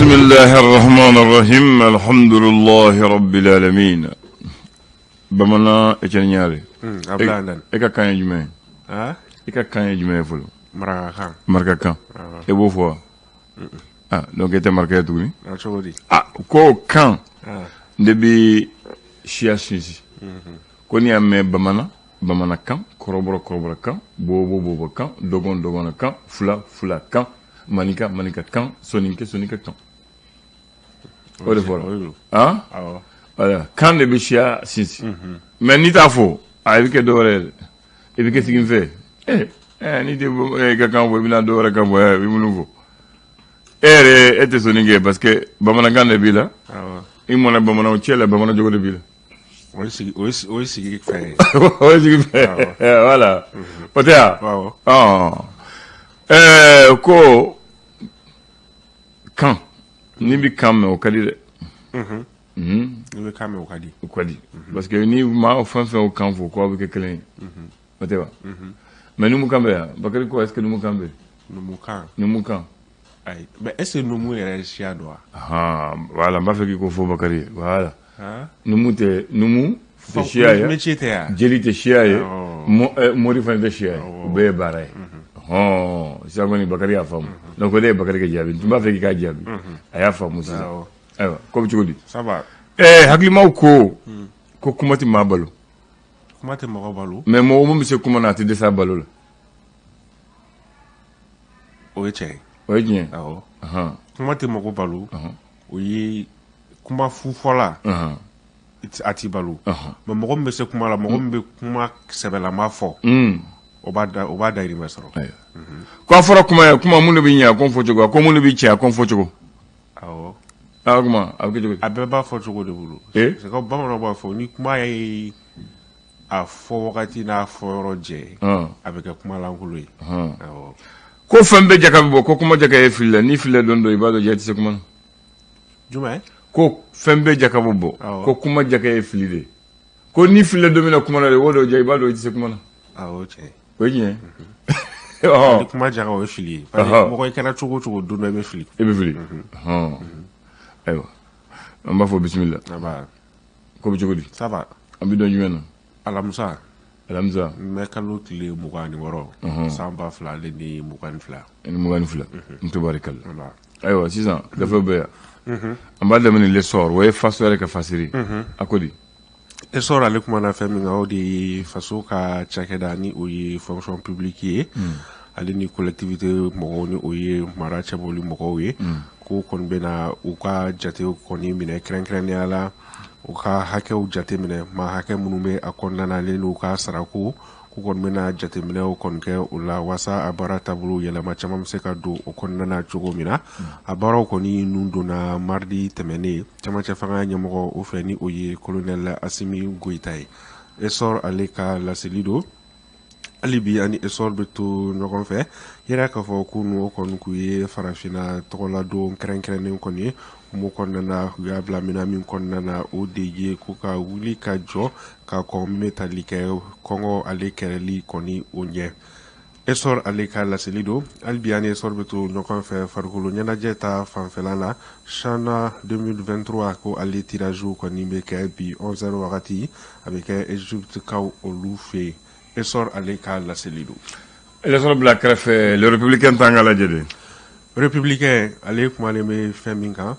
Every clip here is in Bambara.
Bisimilahi rahman rahim alhamdulilahi rabbil alamin. Bamanan Etienne Ɲare, e ka kan ye jumɛn ye? E ka kan ye jumɛn ye fɔlɔ? Marakakan. Marakakan, e b'o fɔ wa? Ah, donc e tɛ maraka ye tuguni. Cogo di? Ah, ko kan de bɛ siya sinsin. Ko n'i y'a mɛn bamanan, bamanankan, kɔrɔbɔrɔ, kɔrɔbɔrɔkan, bobo, bobokan, dogon, dogonkan, fula, fulakan, maninka, maninkakan, soninke, soninkekan. O de fɔra. Ah, voilà, kan de bɛ siya sinsin. Mais n'i t'a fɔ, a i bɛ kɛ dɔ wɛrɛ ye dɛ. I bɛ kɛ siginfɛ. N'i tɛ e ka kan fɔ, i bɛna dɔ wɛrɛ kan fɔ, i bɛ minnu fɔ. E yɛrɛ, e tɛ soninke ye parce que bamanankan de b'i la. I mɔna bamananw cɛ la, bamanan jogo de b'i la. O ye sigi fɛn ye. O ye sigi fɛn, voilà. O tɛ yan? Ko kan, n'i bɛ kan mɛn, o ka di dɛ. N'i bɛ kan mɛn, o ka di. O ka di parce que ni maa fɛn fɛn o kan fɔ, ko aw bɛ kɛ kelen ye. O tɛ wa? Mais numukan bɛ yan, Bakari ko, est ce que numukan bɛ yen? Numukan. Numukan. Ayi, mais est ce que numu yɛrɛ ye siya dɔ wa? Voilà, n b'a fɛ k'i ko fɔ Bakari ye, voilà. Numu tɛ, numu tɛ siya ye. Métier tɛ yan. Jeli tɛ siya ye. Mori fana tɛ siya ye. O bɛɛ ye baara ye. Hɔn, sisan kɔni Bakari y'a faamu. Donc o de ye Bakari ka jaabi. N tun b'a fɛ k'i k'a jaabi. A y'a faamu sisan. Ayiwa, ko bɛ cogo di? Ça va. Hakilimaw ko kuma tɛ maa balo. Kuma tɛ mɔgɔ balo. Mais mɔgɔ min bɛ se kuma na, a tɛ dɛsɛ a balo la. O ye tiɲɛ ye. O ye tiɲɛ ye. Awɔ. Kuma tɛ mɔgɔ balo. O ye kuma fufɔla. A t'i balo. Mais mɔgɔ min bɛ se kuma la, mɔgɔ min bɛ kuma sɛbɛlama fɔ, o b'a da, o b'a dahirimɛ sɔrɔ. Ko a fɔra kuma ye, kuma mun de bɛ ɲɛ, a ko fɔ cogo, a ko mun de bɛ tiɲɛ, a ko fɔ cogo. Awɔ. A kuma a bɛ kɛ cogo di? A bɛɛ b'a fɔ cogo de bolo. C'est comme bamananw b'a fɔ, ni kuma ye a fɔ wagati n'a fɔ yɔrɔ jɛ, a bɛ kɛ kuma lankolon ye. Awɔ. Ko fɛn bɛɛ jaka bɛ bɔ, ko kuma jaka ye fili la, n'i filila don dɔ, i b'a dɔn ja i tɛ se kuma na. Jumɛn? Ko fɛn bɛɛ jaka bɛ bɔ, ko kuma jaka ye fili de ye. Ko n'i filila don min na kuma na de, o dɔ ja i b'a dɔn i tɛ se kuma na. Awɔ, tiɲɛ. O ye tiɲɛ ye. Ni kuma jaka, o ye fili ye. Mɔgɔ i kɛra cogo o cogo, don dɔ i bɛ fili. I bɛ fili. Ayiwa, an b'a fɔ bisimila. Ko bɛ cogo di? Ça va. An bɛ don jumɛn na? Alamisa. Alamisa. Mɛ kalo tile 26, san 2022. Ni 22. N tubarikala. Ayiwa, sisan gafe bɛ yan. An b'a daminɛ L'Essor, o ye faso yɛrɛ ka fasiri. A ko di? Essor ale kumana fɛn min kan, o de ye faso ka cakɛda ni o ye fonction publique ye, ale ni collectivité mɔgɔw, ni o ye mara cɛbɔli mɔgɔw ye, ko kɔni bɛna u ka jate kɔni minɛ, kɛrɛnkɛrɛnnenya la u ka hakɛw jate minɛ, maa hakɛ minnu bɛ a kɔnɔna na, ale n'u ka sarako, k'u kɔni bɛna jateminɛw kɔni kɛ o la, walasa a baara taabolo yɛlɛma caman bɛ se ka don o kɔnɔna na cogo min na. A baaraw kɔni nun donna mardi tɛmɛnen camancɛ fanga ɲɛmɔgɔ o fɛ, ni o ye colonel Asimi Goyita ye. Essor ale ka laseli don. Hali bi ani Essor bɛ to ɲɔgɔn fɛ. Yɛrɛ k'a fɔ ko o kɔni k'u ye farafinna tɔgɔladon kɛrɛnkɛrɛnnen kɔni ye mun kɔnɔna na, u y'a bila minɛn min kɔnɔna na, o de ye ko ka wuli ka jɔ ka kɔn min bɛ tali kɛ kɔngɔ ale kɛlɛli kɔni o ɲɛ. Essor ale ka laseli don. Hali bi ani Essor bɛ to ɲɔgɔn fɛ. Farikolo ɲɛnajɛ ta fanfɛla la, CHAN 2023, ko ale tirage kɔni bɛ kɛ bi 11h wagati, a bɛ kɛ Egypte kaw olu fɛ yen. Essor ale ka laseli don. L'Essor bila kɛrɛfɛ, Le Républicain t'an ka lajɛ de. Républicain ale kumalen bɛ fɛn min kan,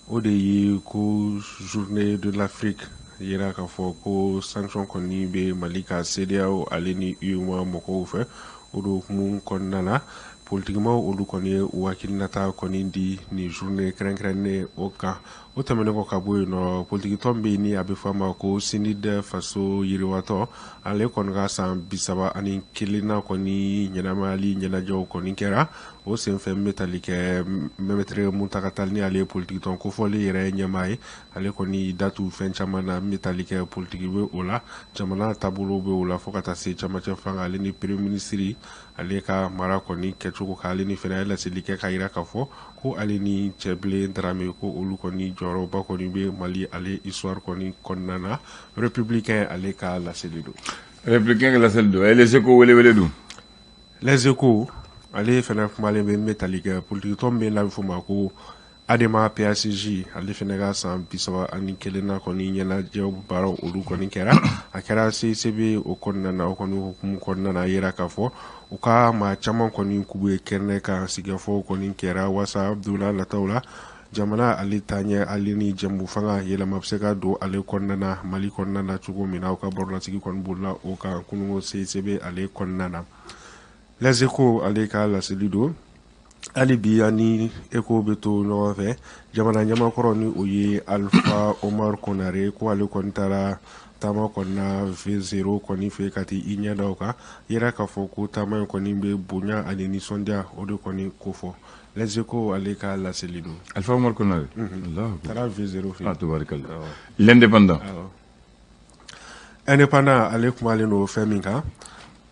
o de ye ko journée de l'Afrique yira k'a fɔ ko sanction kɔni bɛ Mali ka CEDEAO ale ni UEMOA mɔgɔw fɛ. O de hukumu kɔnɔna na, politikimaw olu kɔni ye u hakilinata kɔni di nin journée kɛrɛnkɛrɛnnen o kan. O tɛmɛnen kɔ ka bɔ yen nɔ, politikitɔn bɛ yen ni a bɛ fɔ a ma ko CNID Faso Yiriwatɔ, ale kɔni ka san 31nan kɔni ɲɛnamayali ɲɛnajɛw kɔni kɛra. O senfɛ, min bɛ tali kɛ Maître Mountaga Tall, ni ale ye politikitɔn kofɔlen yɛrɛ ɲɛmaa ye, ale kɔni datu fɛn caman na, min bɛ tali kɛ politiki bɛ o la, jamana taabolo bɛ o la, fo ka taa se camancɛ fanga ale ni premier ministre ale ka mara kɔni kɛcogo kan. Ale ni fɛnɛ a ye laseli kɛ k'a yira k'a fɔ ko ale ni Cɛbilen Darame, ko olu kɔni jɔyɔrɔba kɔni bɛ Mali ale histoire kɔni kɔnɔna na. Républicain ale ka laseli don. Républicain ka laseli don. Les Échos welewele don. Les Échos ale fɛnɛ kumalen bɛ min bɛ tali kɛ politikitɔn min bɛ n'a bɛ fɔ o ma ko Adema PACJ ale fana ka san 31nan kɔni ɲɛnajɛ baaraw olu kɔni kɛra a kɛra CICB o kɔnɔna na o kɔni hukumu kɔnɔna na a yira k'a fɔ u ka maa caman kɔni k'u ye kɛnɛ kan sigikafɔw kɔni kɛra waasa don nataw la jamana ale taaɲɛ ale ni jɛmu fanga yɛlɛma bɛ se ka don ale kɔnɔna na Mali kɔnɔna na cogo min na u ka barolasigi kɔni bolila o kan kununko CICB ale kɔnɔna na Les Échos ale ka laseli don hali bi an ni Échos bɛ to ɲɔgɔn fɛ jamana ɲɛmaakɔrɔ ni o ye Alpha Omar Konare ko ale kɔni taara taama kɔnɔna V0 kɔni fɛ ka taa i ɲɛ da o kan yira k'a fɔ ko taama in kɔni bɛ bonya ani nisɔndiya o de kɔni kofɔ Les Échos ale ka laseli don Alpha Omar Konare taara V0 fɛ ah tabarikalla L'Indépendant Indépendant ale kumalen don fɛn min kan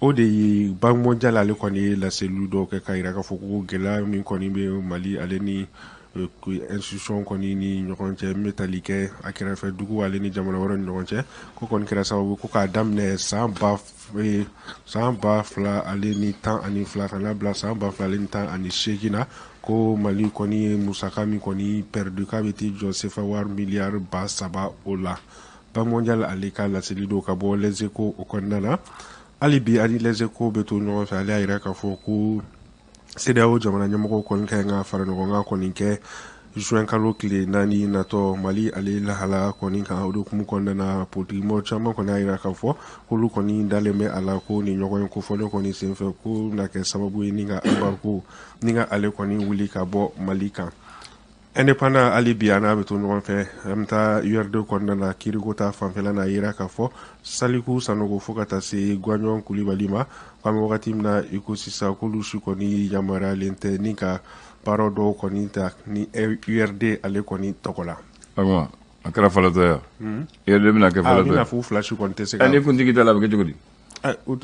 o de ye Banque mondiale ale kɔni ye laseliw dɔw kɛ ka yira k'a fɔ ko gɛlɛya min kɔni bɛ Mali ale ni institution kɔni ni ɲɔgɔn cɛ min bɛ tali kɛ a kɛrɛfɛ dugu ale ni jamana wɛrɛ ni ɲɔgɔn cɛ ko kɔni kɛra sababu ko k'a daminɛ san 2012 ka n'a bila san 2018 na ko Mali kɔni ye musaka min kɔni perdu k'a bɛ t'i jɔ sefa wari miliyari 3000 o la Banque mondiale ale ka laseli don ka bɔ Les Échos o kɔnɔna na hali bi ani Les Échos bɛ to ɲɔgɔn fɛ ale y'a yira k'a fɔ ko CEDEAO jamana ɲɛmɔgɔw kɔni ka ɲi ka fara ɲɔgɔn kan kɔni kɛ juin kalo tile 4 natɔ Mali ale lahala kɔni kan o de hukumu kɔnɔna na politikimɔgɔ caman kɔni y'a yira k'a fɔ k'olu kɔni dalen bɛ a la ko nin ɲɔgɔn ye kofɔlen kɔni senfɛ ko na kɛ sababu ye ni ka embargo ni ka ale kɔni wuli ka bɔ Mali kan Indépendant hali bi an n'a bɛ to ɲɔgɔn fɛ an bɛ taa URD kɔnɔna na kiriko ta fanfɛla na yira k'a fɔ Saliku Sanogo fo ka taa se Gwaɲɔn Kulibali ma k'an bɛ wagati min na i ko sisan k'olu si kɔni yamaruyalen tɛ ni ka baara dɔw kɔni ta ni URD ale kɔni tɔgɔ la. A kɛra falatɔ ye URD bɛna kɛ falatɔ ye. A bɛna fɔ u fila si kɔni tɛ se ka. Ni kuntigi t'a la a bɛ kɛ cogo di?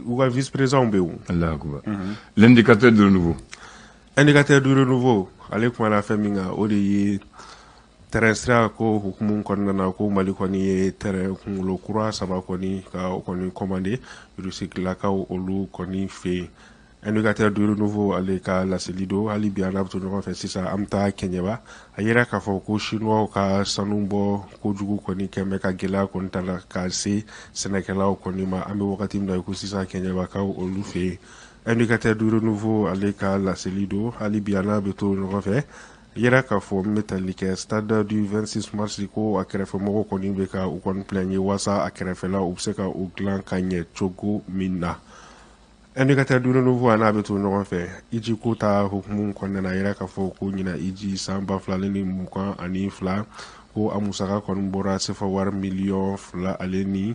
U ka vice président bɛ yen. Alahu akubar. L'indicateur du renouveau. Indicateur du renouveau ale kumana fɛn min kan o de ye tɛrɛn sira ko hukumu kɔnɔna na ko Mali kɔni ye tɛrɛn kunkolo kura saba kɔni ka o kɔni commandé Rusilakaw olu kɔni fɛ yen indicateur du renouveau ale ka laseli don hali bi an n'a bɛ to ɲɔgɔn fɛ sisan an bɛ taa Kɛɲɛba a yira k'a fɔ ko chinois ka sanu bɔ kojugu kɔni kɛn bɛ ka gɛlɛya kɔni ta ka se sɛnɛkɛlaw kɔni ma an bɛ wagati min na i ko sisan Kɛɲɛbakaw olu fɛ yen Indicateur du renouveau ale ka laseli don hali bi an n'a bɛ to ɲɔgɔn fɛ yira k'a fɔ min bɛ tali kɛ stade du 26 mars ko a kɛrɛfɛmɔgɔw kɔni bɛ ka u kɔni plaignent waasa a kɛrɛfɛla u bɛ se ka u dilan ka ɲɛ cogo min na indicateur du renouveau a n'a bɛ to ɲɔgɔn fɛ hiji ko ta hukumu kɔnɔna na yira k'a fɔ ko ɲinan hiji san 2022 ko a musaka kɔni bɔra sefa wari miliyɔn 2 ale ni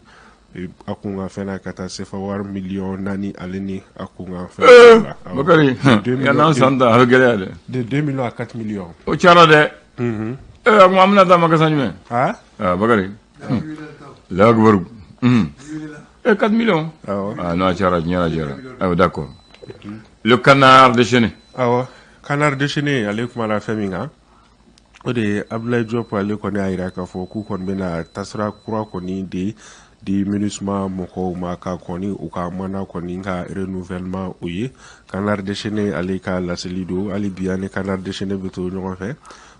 a kunkan fɛn na ka taa sefa wari miliyɔn 4 ale ni a kunkan fɛn la. Bakari yan'an san ta a bɛ gɛlɛya dɛ. De 2 millions à 4 millions. O cayara dɛ. A kuma an bɛna taa magasin jumɛn? Ah Bakari. Allahu akibaru. 4 millions. Awɔ. Ah non a cayara tiɲɛ na a cayara. Ayiwa d'accord. Le canard déchaîné. Awɔ canard déchaîné ale kumana fɛn min kan. O de ye Abdoulaye Diop ale kɔni y'a jira k'a fɔ k'u kɔni bɛna tasira kura kɔni de di MINUSMA mɔgɔw ma ka kɔni u ka mandat kɔni ka renouvellement o ye canard déchaîné ale ka laseli don hali bi ani canard déchaîné bɛ to ɲɔgɔn fɛ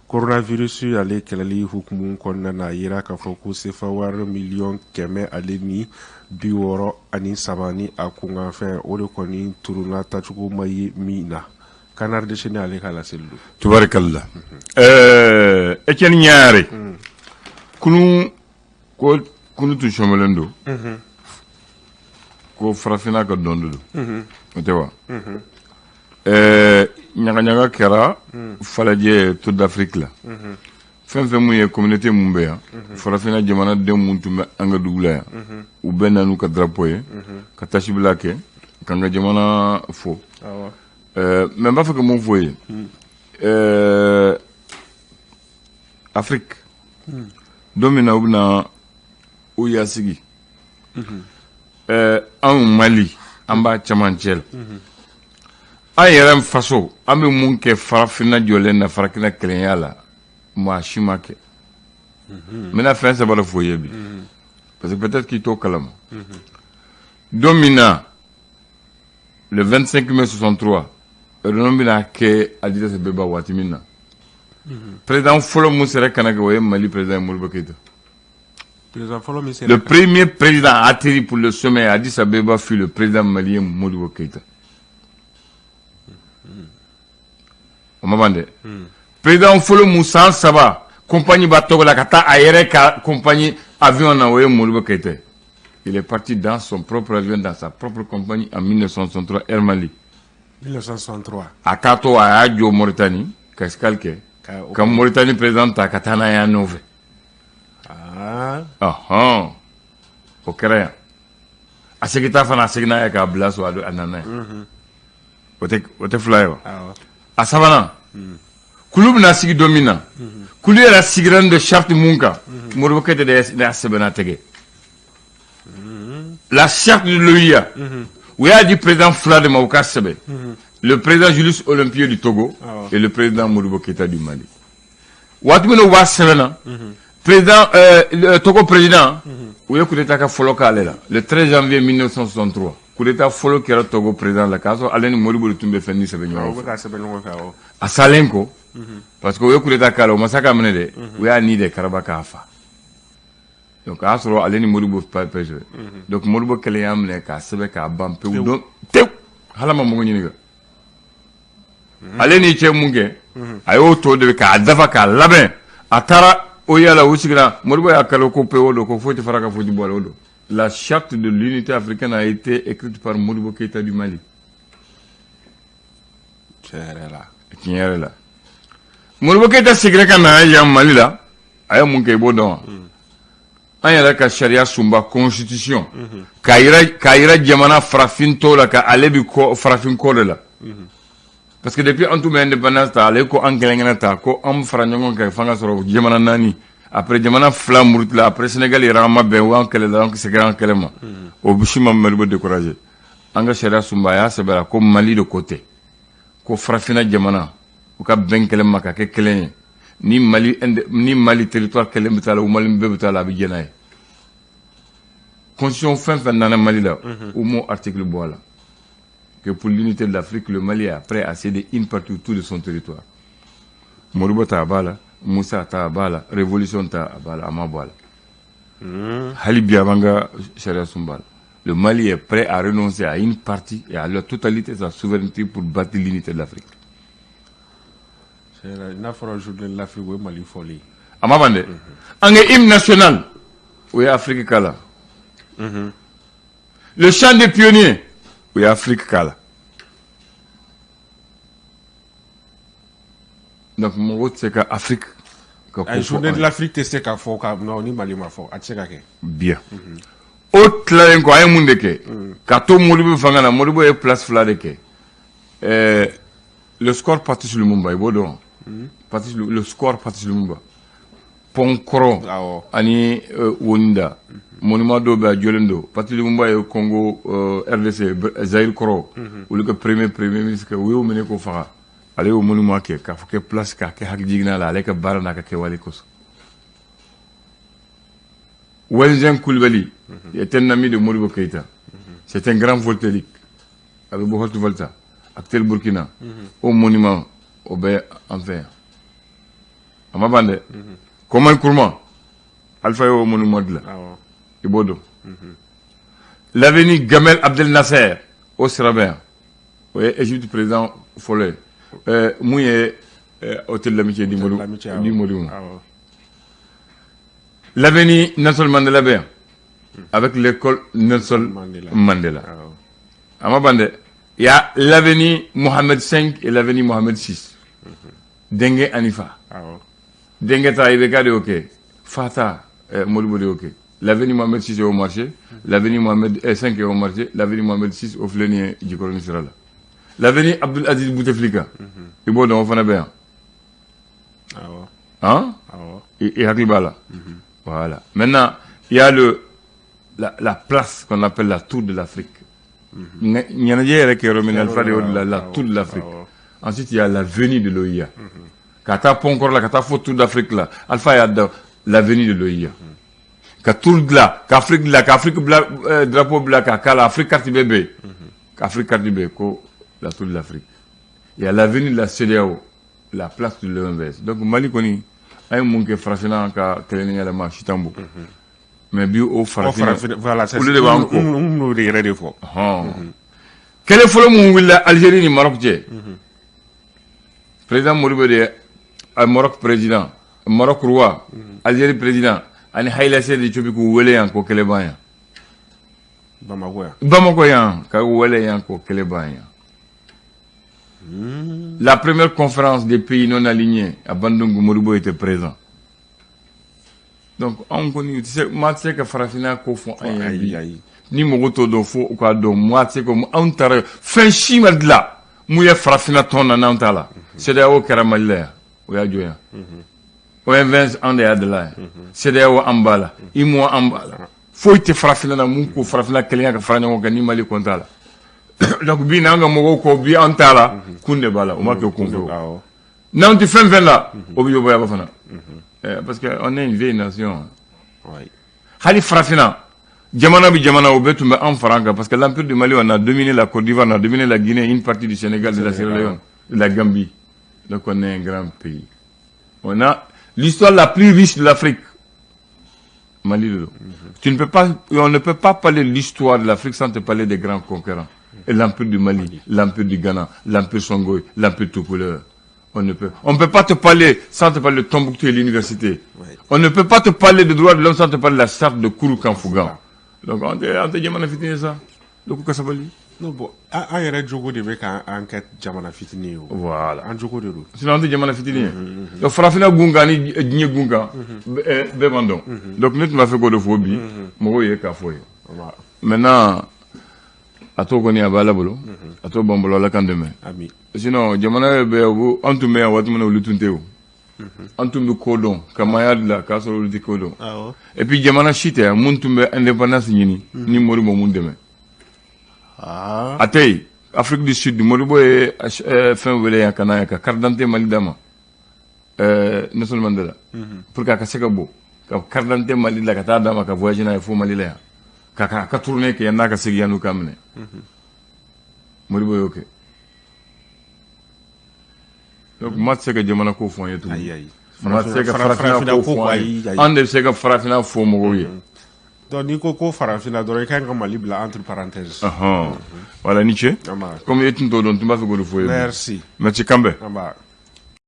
coronavirus ale kɛlɛli hukumu kɔnɔna na a yira k'a fɔ ko sefa wari miliyɔn 100 ale ni 63 ni a kunkanfɛn o de kɔni turuna tacogo ma ye min na Canard déchaîné ale ka laseli don. Tubarikalla. Etienne Ɲare. Kunu ko kunu tun sɔmɛlen don. Ko farafinna ka dɔn don. O tɛ wa? Ɲagaɲaga kɛra Falajɛ Tour d'Afrique la. Fɛn fɛn mun ye communauté mun bɛ yan. Farafinna jamanaden mun tun bɛ an ka dugu la yan. U bɛɛ nan'u ka drapeau ye. Ka tasibila kɛ. K'an ka jamana fo. Mais n b'a fɛ ka mun fɔ ye Afrique don min na u bɛna OUA sigi anw Mali an b'a cɛmancɛ la an yɛrɛ faso an bɛ mun kɛ farafinna jɔlen na farafinna kelenya la maa si ma kɛ n bɛna fɛn saba de fɔ i ye bi parce que peut-être k'i t'o kalama don min na le 25 mai 63 réunion bɛna kɛ Addis Abeba waati min na Président fɔlɔ mun sera ka na kɛ, o ye Mali président Modibo Keïta. Président fɔlɔ min sera Le premier président à atterri pour le sommet à Addis Abeba fut le président malien Modibo Keïta. O ma ban dɛ. Président fɔlɔ mun san 3 compagnie b'a tɔgɔ la ka taa a yɛrɛ ka compagnie avion na, o ye Modibo Keïta ye. Il est parti dans son propre avion, dans sa propre compagnie en 1963, Air Mali. 1963. A taatɔ, a y'a jɔ Mauritanie ka escale kɛ ka Mauritanie président ta ka taa n'a ye a nɔfɛ. Ɔhɔn, o kɛra yan. A seginta fana, a seginna ye k'a bila so, a nana ye. O tɛ fila ye wa? A sabanan, kulu bɛna sigi don min na, kulu yɛrɛ sigira de charte mun kan, Modibo Keïta de y'a sɛbɛnna tɛgɛ, la charte de l'OUA. U y'a di président fila de ma u ka sɛbɛn, le président Julius Olympio du Togo et le président Modibo Keïta du Mali. Waati min na u b'a sɛbɛn na, président Togo président, u ye coup d'état ka fɔlɔ k'ale la le 13 janvier 1963. Coup d'état fɔlɔ kɛra Togo président la, k'a sɔrɔ ale ni Modibo de tun bɛ fɛn ni sɛbɛn ɲɔgɔn fɛ. A salen ko, parce que u ye coup d'état k'ale, o ma se ka minɛ dɛ, u y'a ni de karaba k'a fa. Donc a y'a sɔrɔ ale ni Modibo pɛsɛ. Donc Modibo kelen y'a minɛ k'a sɛbɛn k'a ban pewu don tewu, hala ma mɔgɔ ɲininka. Ale ni cɛ mun kɛ, a y'o tɔ de k'a dafa k'a labɛn. A taara o yala, u sigira, Modibo y'a kalo ko pewu o don, ko foyi tɛ fara ka foyi tɛ bɔ a la o don. La charte de l'unité africaine a été écrite par Modibo Keïta du Mali. Tiɲɛ yɛrɛ la. Tiɲɛ yɛrɛ la. Modibo Keïta seginna ka na yan Mali la, a ye mun kɛ, i b'o dɔn wa? An yɛrɛ ka sariya sunba, constitution, k'a yira jamana farafin tɔw la ka ale bi kɔ farafin kɔ de la. Parce que depuis an tun bɛ indépendance ta, ale ko an kelen kelen ta ko an fara ɲɔgɔn kan f'an ka sɔrɔ jamana naani. Après jamana fila murutila, après Sénégal yɛrɛ, an ma bɛn, an kɛlɛla, an seginna an kɛlɛ ma. O si ma Modibo découragé. An ka sariya sunba, a y'a sɛbɛn la ko Mali de ko tɛ, ko farafinna jamana u ka bɛn kɛlɛ ma ka kɛ kelen ye. Ni Mali, ni Mali territoire kelen bɛ taa la, o Mali bɛɛ bɛ taa la, a bɛ jɛn n'a ye. Constitution fɛn fɛn nana Mali la, u m'o article bɔ a la que pour l'unité de l'Afrique, le Mali est prêt à céder une partie ou tout de son territoire. Modibo ta a b'a la, Moussa ta a b'a la, révolution ta a b'a la, a ma bɔ a la. Hali bi a b'an ka sariya sunba la. Le Mali est prêt à renoncer à une partie et à la totalité de sa souveraineté pour bâtir l'unité de l'Afrique. N'a fɔra journée de l'Afrique, o ye Mali fɔli. A ma ban dɛ. An ka hymne national, o ye Afrique k'a la. Le chant des pionniers, o ye Afrique k'a la. Donc mɔgɔw tɛ se ka Afrique ka ko fɔ. Journée de l'Afrique tɛ se ka fɔ ka non ni Mali ma fɔ, a tɛ se ka kɛ. Bien. O tilalen kɔ, an ye mun de kɛ ka to Modibo fanga na? Modibo ye place fila de kɛ. Le square Patrice Lumumba, i b'o dɔn? Patrice, le square Patrice Lumumba, pont kɔrɔ ani Woninda, monument dɔw bɛ a jɔlen don. Patrice Lumumba ye Congo RDC, Zaïre kɔrɔ, olu ka premier ministre kɛ. U y'o minɛ k'o faga. Ale y'o monument kɛ k'a fɔ kɛ place k'a kɛ hakili jiginna la, ale ka baara n'a ka kɛwale kosɔn. Ouezzin Coulibaly est un ami de Modibo Keïta. C'est un grand voltairique. A bɛ bɔ Haute-Volta, actuel Burkina. O monument, o bɛ an fɛ yan. A ma ban dɛ. Kwame Nkrumah, Alpha y'o monument dilan. I b'o dɔn. L'avenue Gamal Abdel Nasser, o sira bɛ yan. O ye Égypte président fɔlɔ ye. Mun ye hôtel l'Amitié di Modibo ma. L'avenue Nelson Mandela bɛ yan, avec l'école Nelson Mandela. A ma ban dɛ. Il y a l'avenue Mohamed V et l'avenue Mohamed VI. Denkɛ ani fa. Denkɛ ta IBK de y'o kɛ. Fa ta Modibo de y'o kɛ. L'avenue Mohamed VI est au marché. L'avenue Mohamed V est au marché. L'avenue Mohamed VI, o filɛ nin ye Jikɔrɔni sira la. L'avenue Abdul Aziz Bouteflika. I b'o dɔn, o fana bɛ yan. Han? I hakili b'a la. Voilà. Maintenant, il y a la place qu'on appelle la Tour de l'Afrique. Ɲɛnajɛ yɛrɛ kɛ yɔrɔ min na, Alpha de y'o de la, la Tour de l'Afrique. Ensuite, il y a l'avenue de l'OUA. Ka taa pont kɔrɔ la, ka taa fo Tour d'Afrique la, Alpha y'a da l'avenue de l'OUA. Ka tour dilan, ka Afrique dilan, ka Afrique bila drapeau bila k'a k'a la, Afrique carte bɛɛ bɛ yen. Ka Afrique carte bɛ yen ko la Tour de l'Afrique. Il y a l'avenue de la CEDEAO. La place de l'OMVS. Donc Mali kɔni, an ye mun kɛ farafinna ka kɛlɛni yɛlɛma, si t'an bɔ. Mais bi o farafinna, voilà, olu de b'an kɔ. N n'o de yɛrɛ de fɔ. Ɔhɔn. Kɛlɛ fɔlɔ mun wulila Algérie ni Maroc cɛ, président Modibo de ye Maroc président, Maroc roi, Algérie président ani Haïlé Selassie d'Éthiopie k'u wele yan ko kɛlɛ ban yan. Bamakɔ yan. Bamako yan, ka wele yan ko kɛlɛ ban yan. La première conférence des pays non alignés à Bandung, Modibo était présent. Donc anw kɔni tɛ se, maa tɛ se ka farafinna ko fɔ an ye bi. Ayi. Ni mɔgɔ t'o dɔn, fo u k'a dɔn. Maa tɛ se ko anw taara fɛn si ma dilan mun ye farafinna tɔn na n'anw t'a la. CEDEAO kɛra Mali la yan, o y'a jɔ yan. OMVS, an de y'a dilan yan. CEDEAO, an b'a la. UEMOA, an b'a la. Foyi tɛ farafinna na mun ko farafinna kelenya ka fara ɲɔgɔn kan ni Mali kɔn t'a la. Donc bi n'an ka mɔgɔw ko bi an t'a la, kun de b'a la, o ma kɛ kun fɛ o. N'anw tɛ fɛn fɛn la, o bɛ yɔbɔyaba fana. Parce que on est une vieille nation. Hali farafinna jamana bɛ jamana, o bɛɛ tun bɛ an fara an kan, parce que l'empire du Mali, on a dominé la Côte d'Ivoire, on a dominé la Guinée, une partie du Sénégal, de la Sierra Leone, de la Gambie. Donc on est un grand pays, on a l'histoire la plus riche de l'Afrique, Mali de don. Tu ne peux pas, on ne peut pas parler de l'histoire de l'Afrique sans te parler des grands conquérants et l'empire du Mali, l'empire du Ghana, l'empire Songhai, l'empire Toucouleur. On ne peut pas te parler sans te parler de Tombouctou et l'université. On ne peut pas te parler de droits de l'homme sans te parler de la charte de Kurukan-Fuga. Donc, on te jamana fitinin ça. Donc, ka sabali. Non, bon, an yɛrɛ jogo de bɛ k'an kɛ jamana fitinin ye o. Voilà. An jogo de don. Sinon, an tɛ jamana fitinin ye. Donc, farafinna gun kan ni diɲɛ gun kan, bɛɛ b'an dɔn. Donc, ne tun b'a fɛ k'o de fɔ bi, mɔgɔw ye k'a fɔ ye. Maintenant, a t'o kɔni a bɛ Ala bolo, a t'o b'an bolo, Ala k'an dɛmɛ. Ami. Sinon, jamana bɛ u an tun bɛ yan waati min na, olu tun tɛ o. An tun bɛ ko dɔn ka maaya dilan k'a sɔrɔ olu tɛ ko dɔn. Et puis jamana si tɛ yan mun tun bɛ indépendance ɲini ni Modibo mun dɛmɛ. A tɛ yen. Afrique du Sud, Modibo ye fɛn wele yan ka na yan ka carte d'identité Mali d'a ma. Nelson Mandela. Pour que a ka se ka bɔ ka carte d'identité Mali la ka taa d'a ma ka voyager n'a ye fo Mali la yan. Ka tournée kɛ yan n'a ka segin yan n'u k'a minɛ. Modibo y'o kɛ. Donc maa tɛ se ka jamana ko fɔ an ye tuguni. Ayi, ayi. Maa tɛ se ka farafinna ko fɔ an ye. An de bɛ se ka farafinna fɔ mɔgɔw ye. Donc n'i ko ko farafinna dɔrɔn, i kan ka Mali bila entre parenthèses. Ɔhɔn. Voilà, ni ce. An b'a. Comme e tun t'o dɔn, tun b'a fɛ k'o de fɔ ye. Merci. Merci, kan bɛn. An b'a.